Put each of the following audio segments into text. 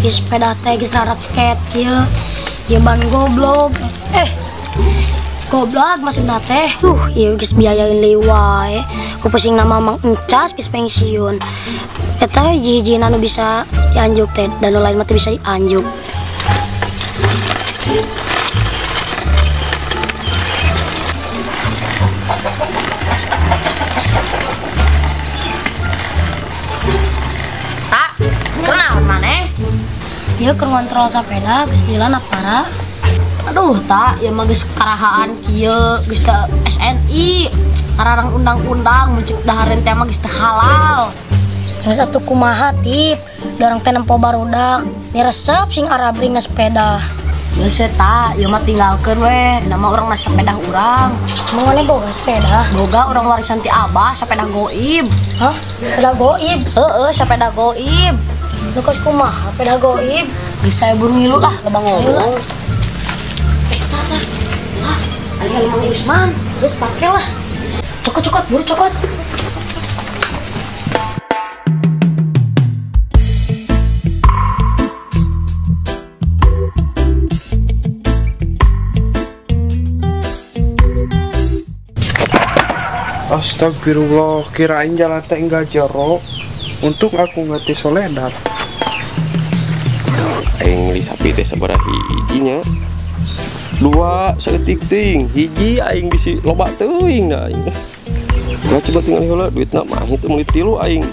Ieu sepeda teh geus rareket kieu. Ieu ban goblok. Goblok maksudna teh. Ieu geus biayain wae. Ku pusing nama Mang Encas geus pensiun. Eta hiji-hijina nu bisa dianjuk teh, dan nu lain mah teu bisa dianjuk. Tak, kunaon maneh? Ieu keur ngontrol sepeda geus lila napara. Aduh, tak, ieu mah geus karahaan kieu, geus teu SNI. Kararang undang-undang mun ceuk dahareun teh mah geus teu halal. Geus atuh kumaha tip, dorong teh nempo barudak, ni resep sing arabring na sepeda. Geus we ta, ieu mah tinggalkeun we, dina mah urang na sepeda urang. Emang maneh boga sepeda? Boga urang warisan ti abah, sepeda goib. Hah? Sepeda goib? Heeh, sepeda goib. Lu kos kumaha sepeda goib? Geus saya buru ngilu lah, loba ngomong. Tah, tah. Lah, ari Mang Usman, geus pake lah. Cokot, cokot, buru cokot. Astagfirullah, kirain jalan teh enggak jorok. Untung aku nggak tisoledar. Aing meuli sapi teh sabaraha hijinya? Dua saeutik teuing, hiji aing bisi loba teuing da aing. Nah, coba tinggal heula duitna mah itu meuli tilu aing.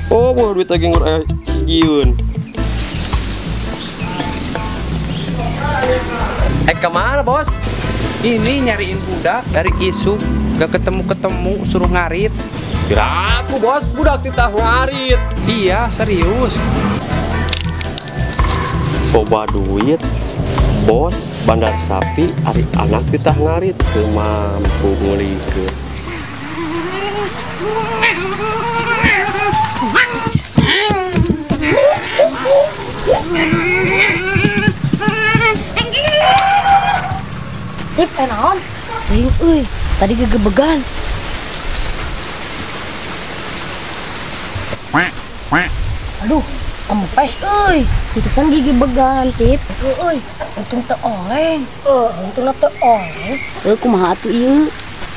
Oh, boh duit lagi ngur aya hijieun. Kemana bos? Ini nyariin budak dari isuk, gak ketemu-ketemu, suruh ngarit. Kira aku bos, budak titah ngarit. Iya, serius. Coba duit, bos, bandar sapi, ari anak titah ngarit, teu mampu ngulikeun. Tip, naon? Teuing euy, tadi gegebegan. Aduh, kempes euy. Pitesan gigi began, Tip. Euy, untung teu oleng. Untung teu oleng. Euy, kumaha atuh ieu?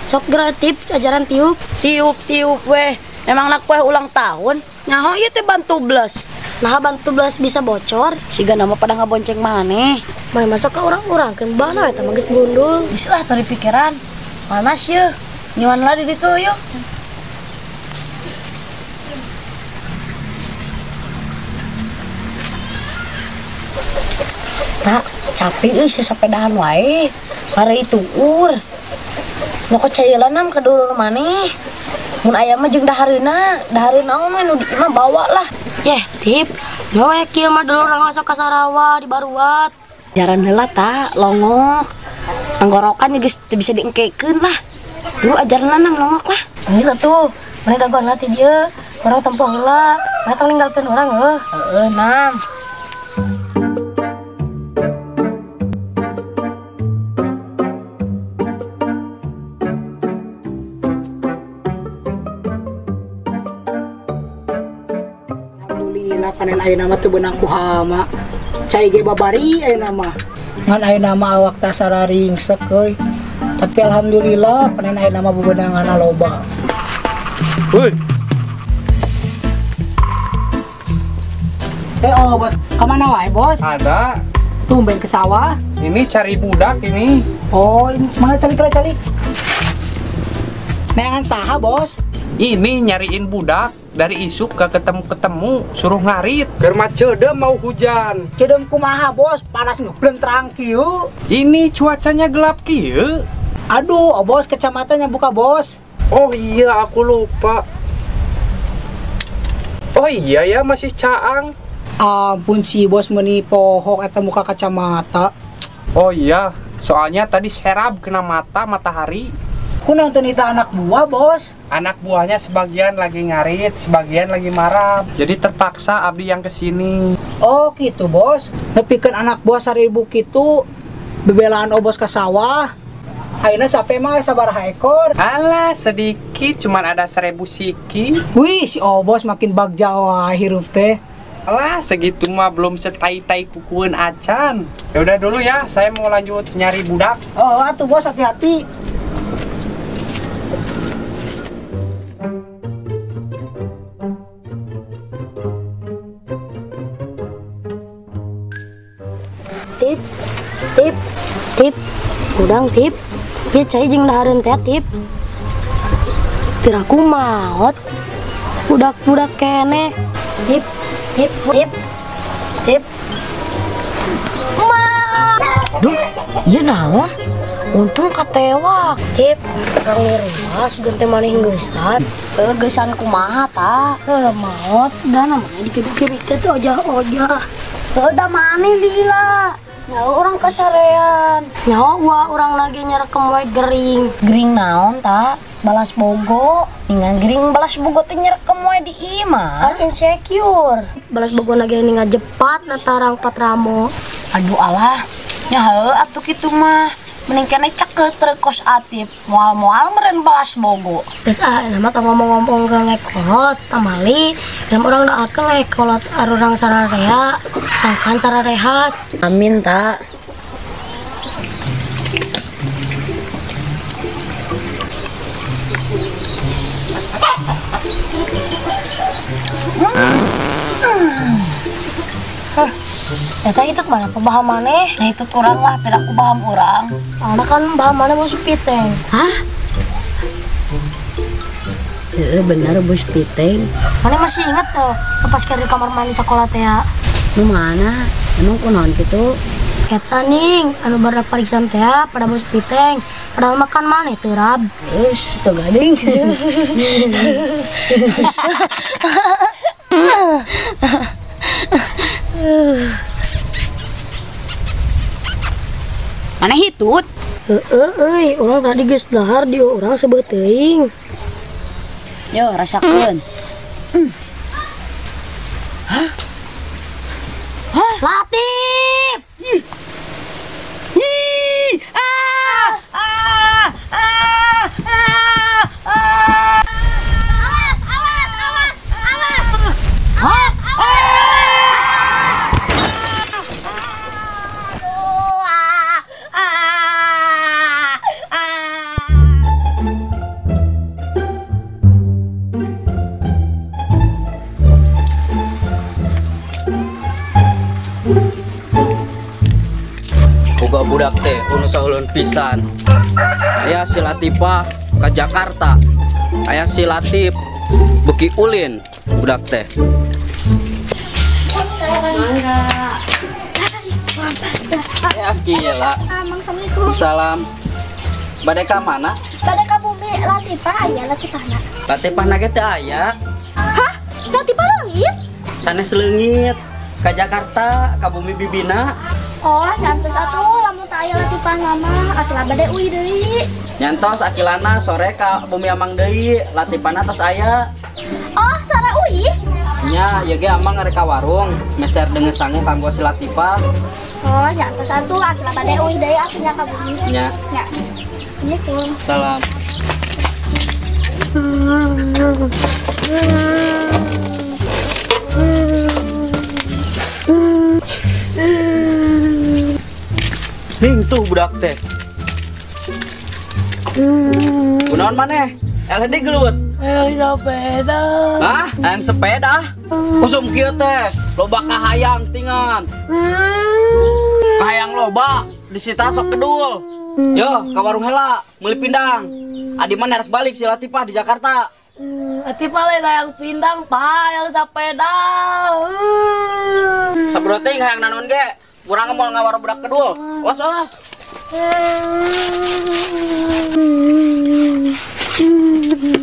Sok geura Tip, ajaran tiup. Tiup-tiup weh. Memang nak kue ulang tahun. Nyaho ieu teh ban tubles. Nah, ban tubles bisa bocor. Siga nama pada ngabonceng maneh. Mane masuk ke orang-orang keun bana eta mah geus gundul. Geus lah tadi pikiran. Panas yeuh. Nyuan lah di ditu yeuh. Tak, capek euy sasepedahan wae. Mare itu ur. Nyokot cailan nam ka dulur maneh. Mun aya mah jeung dahareuna, dahareun naon we nu di imah bawa lah. Yeh, Tip. Nyawa kieu mah dulur urang masuk ka Sarawak di Baruat. Jaran heula ta, longok. Tenggorokan geus teu bisa diengkekeun lah. Dulu ajaran nam longok lah. Geus atuh, maneh dagoan lah ti dieu. Urang tempo heula, maneh tong ninggalkeun urang heuh. Heeh, nam. Alhamdulillah panen ayeuna mah teu beunang ku hama. Cai ge babari ayeuna mah. Ngan ayeuna mah awak teh sararingsek euy. Tapi alhamdulillah panen ayeuna mah bebenanganna loba. Heuy. Oh bos, kemana wae bos? Ada. Tumben ke sawah. Ini cari budak ini. Oh, mana calik lah calik. Neangan saha bos? Ini nyariin budak dari isuk gak ketemu-ketemu, suruh ngarit. Keur mah ceudem mau hujan. Ceudem kumaha bos, panas ngeblentrang kieu. Ini cuacanya gelap kieu. Aduh, oh bos, kacamatanya buka bos. Oh iya, aku lupa. Oh iya ya, masih caang. Ampun si bos meni pohok eta muka kacamata. Oh iya, soalnya tadi serab kena mata matahari. Kunaon teu nita anak buah bos? Anak buahnya sebagian lagi ngarit, sebagian lagi marah. Jadi terpaksa abdi yang kesini. Oh gitu bos. Nepikeun anak buah 1000 kitu bebelaan obos ke sawah. Ayeuna sape mah sabaraha ekor? Alah sedikit, cuman ada 1000 siki. Wih si obos makin bagja wae hirup teh. Alah, segitu mah belum setai-tai kukueun acan. Ya udah dulu ya, saya mau lanjut nyari budak. Oh, atuh bos hati-hati. Tip, tip, tip, udang tip. Ieu cai jeung dahareun teh tip. Piraku maot. Budak-budak kene. Tip, tip, tip, tip. Ma. Duh, ieu naon? Untung katewak. Tip, urang ngiruas geun teh maneh geusan. Heuh, geusan kumaha ta? Heuh, maot da namanya dikit-dikit teh ojah-ojah. Heuh, da maneh lila. Nyawa orang kasarean. Nyawa wah orang lagi nyerekem wae gering. Gering naon ta? Balas bogo. Ningan gering balas bogo teh nyerekem wae di imah. Kan insecure. Balas bogo lagi ningan jepat natarang patramo. Aduh alah. Nya heuh atuh kitu mah. Mending kene ceket kos Atif. Moal-moal meren balas bogo. Geus ah nama tah ngomong-ngomong ke lekolot tamali. Dalam orang doakeun lekolot arurang sararea, sangkan sararehat. Amin ta. Hah, eta itu mana paham maneh? Nah itu kurang lah, piraku paham urang. Soalnya kan paham maneh bos piteng. Hah? Heeh, bener bos piteng. Maneh masih inget tuh pas di kamar mandi sekolah teh ya? Nu mana? Emang kunaon kitu? Eta ning, anu barudak pariksaan teh pada bos piteng, padahal makan maneh teu rab. Geus, teu gading. Mana hitut? Heeh euy, urang tadi geus dahar di urang seubeuh teuing. Yo, rasakeun. Hah? Hah? Latif! Ih. Ih! Ah! Ah! Ah! Ah! Ah! Awas, awas, awas, awas. Hah? Boga budak teh anu sahuleun pisan. Aya si Latifah ka Jakarta. Aya si Latif beuki ulin budak teh. Mangga. Ya gila. Assalamualaikum. Salam. Bade ka mana? Bade ka bumi Latifah aya Latifahna. Latifahna ge teu aya. Hah? Latifah leungit? Sanes leungit. Ka Jakarta, ka bumi bibina. Oh, nyantos atuh lamun teu aya Latifahna mah atuh bade uih deui. Nyantos akilana sore ka bumi amang deui, Latifahna tos aya. Oh, sore uih? Nya, ieu ge amang arek ka warung, meser deungeun sangu kanggo si Latifah. Oh, nyantos atuh akilana bade uih deui atuh nya ka bumi. Nya. Nya. Assalamualaikum. Salam. Ning tuh budak teh. Kunaon maneh? LHD gelut. Hayang sepeda. Hah? Hayang sepeda? Usum kieu teh, loba kahayang tingan. Kahayang loba, disita sok kedul. Yo, ka warung heula, meuli pindang. Adi mah nerek balik si Latifah di Jakarta. Latifah lain hayang pindang, Pak, hayang sepeda. Sabro teuing hayang naon ge? Urang moal ngawaro budak kedul. Was was.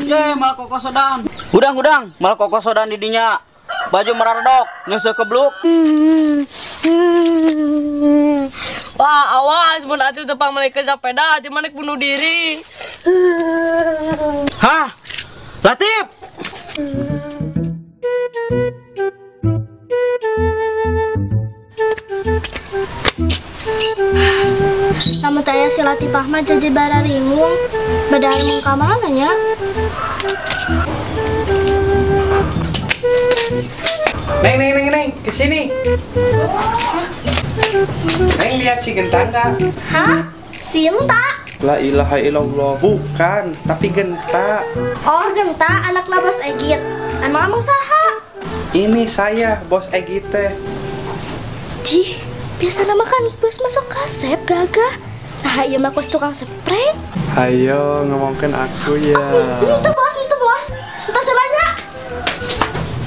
Ye, malah koko sodan. Hudang-hudang, malah koko sodan di dinya. Baju meraredok, nyeuseuk kebluk. Wah, awas mun atuh teu pangmelikeun sepeda, atuh maneh bunuh diri. Hah? Latif. Lamun teh si Latifah mah jadi bararingung, bade harimung ka mana nya? Neng, neng, neng, neng, kesini. Neng lihat si Genta nggak? Hah? Sinta? La ilaha illallah, bukan, tapi Genta. Oh, Genta, anaknya Bos Egit. Emang emang saha? Ini saya, Bos Egit teh. Jih, biasa nama kan bos masuk kasep gagah. Nah, iya mah kos tukang spray. Ayo ngomongkan aku ya. Itu bos, itu bos. Itu sebanyak.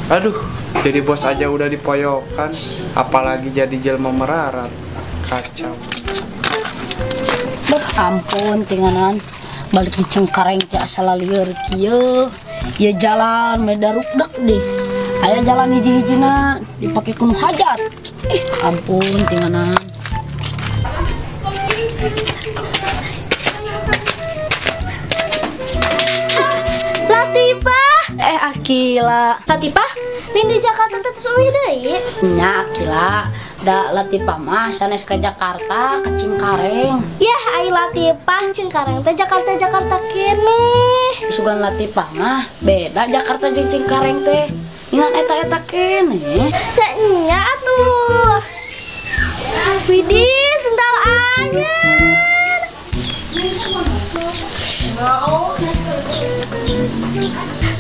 Aduh, jadi bos aja udah dipoyokan, apalagi jadi jelma merarat. Kacau. Beuh, ampun tinganan balik di Cengkareng teh asa lalieur kieu. Ieu jalan medarukdek deh. Aya jalan hiji-hijina dipake ku nu hajat. Ih, ampun tinganan. Latifah. Akila. Latifah, nih di Jakarta teh terus eueuh deui. Nya Akila, da Latifah mah sanes ke Jakarta, ke Cengkareng. Yah, ai Latifah Cengkareng teh Jakarta Jakarta keneh. Sugan Latifah mah beda Jakarta jeung Cengkareng teh. Ngan eta-eta keneh. Da nya atuh. Widih, sendal anyar.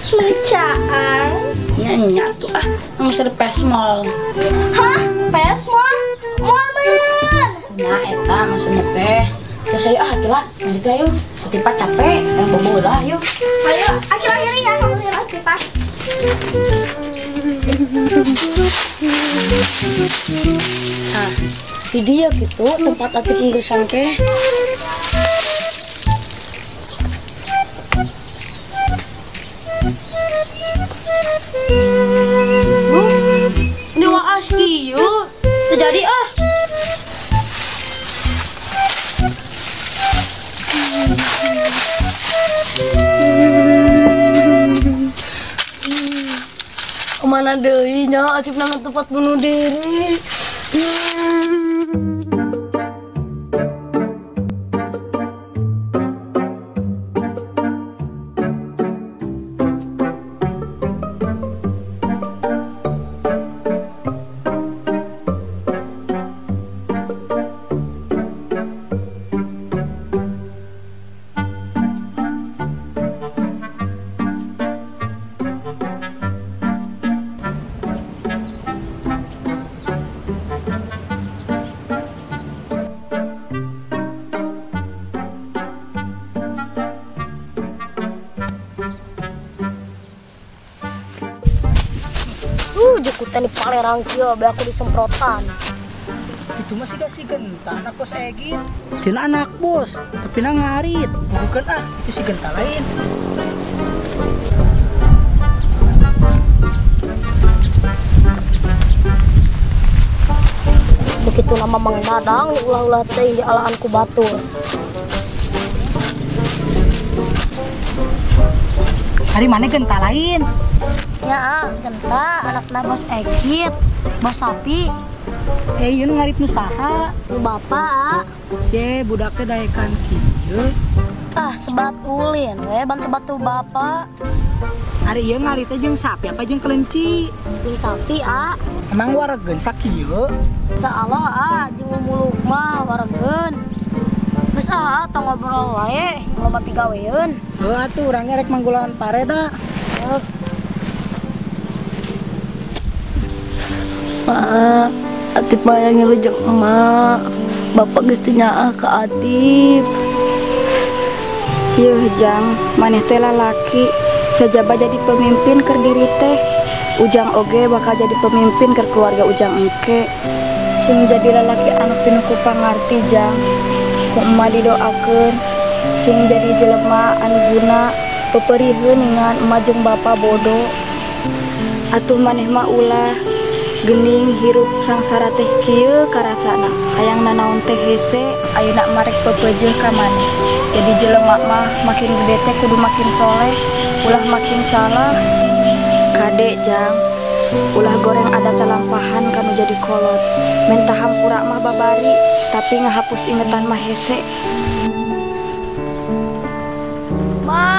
Macaan. Nya nya tuh ah, geus ada pesmol. Hah? Pesmol? Moal meureun. Nya eta maksudna teh. Terus ayo ah Akila, lanjut ayo. Latifah capek, yang bobo lah yuk. Ayo, Akila ngiring ya, kamu ngiring Latifah. Nah, di dia gitu tempat Atif ngeusan teh. Ini waas kieu. Terjadi ah. Kemana deui nya Acip nang tempat bunuh diri. Jukutan di palerang kieu be aku disemprotan. Itu masih gak si Genta anak Bos Egit. Cenah anak bos, tapi na ngarit. Bukan ah, itu si Genta lain. Begitu nama Mang Dadang ulah-ulah teh di alaan ku batur. Hari mana Genta lain? Ya, Genta anakna Bos Egit, bos sapi. Ieu nu ngarit nu saha? Nu bapak. Ye, budaknya daekan kieu. Ah, sebat ulin we bantu-bantu bapak. Ari ieu ngaritnya jeung sapi apa jeung kelenci? Jeung sapi, ah. Emang waregeun sakieu? Insyaallah, ah, jeung muluk mah waregeun. Geus ah, tong ngobrol wae, loba pigaweun. Heuh atuh urang rek manggulaan pare da. Heuh. Mak, Atif bayangin lu jeung emak. Bapak geus teu nyaah ka Atif. Yeuh jang, maneh teh lalaki, sajaba jadi pemimpin keur diri teh. Ujang oge bakal jadi pemimpin keur keluarga Ujang engke. Sing jadi lalaki anu pinuh ku pangarti jang. Ku emak didoakeun, sing jadi jelema anu guna, peperiheun ningan emak jeung bapa bodoh. Atuh maneh mah ulah gening hirup sangsara teh kieu karasana, hayang nanaon teh hese, ayeuna marek pepeujeuh ka maneh. Jadi jelema mah makin gede teh kudu makin soleh, ulah makin salah. Kade jang, ulah goreng ada talampahan kanu jadi kolot. Menta hampura mah babari, tapi ngahapus ingetan mah hese. Ma,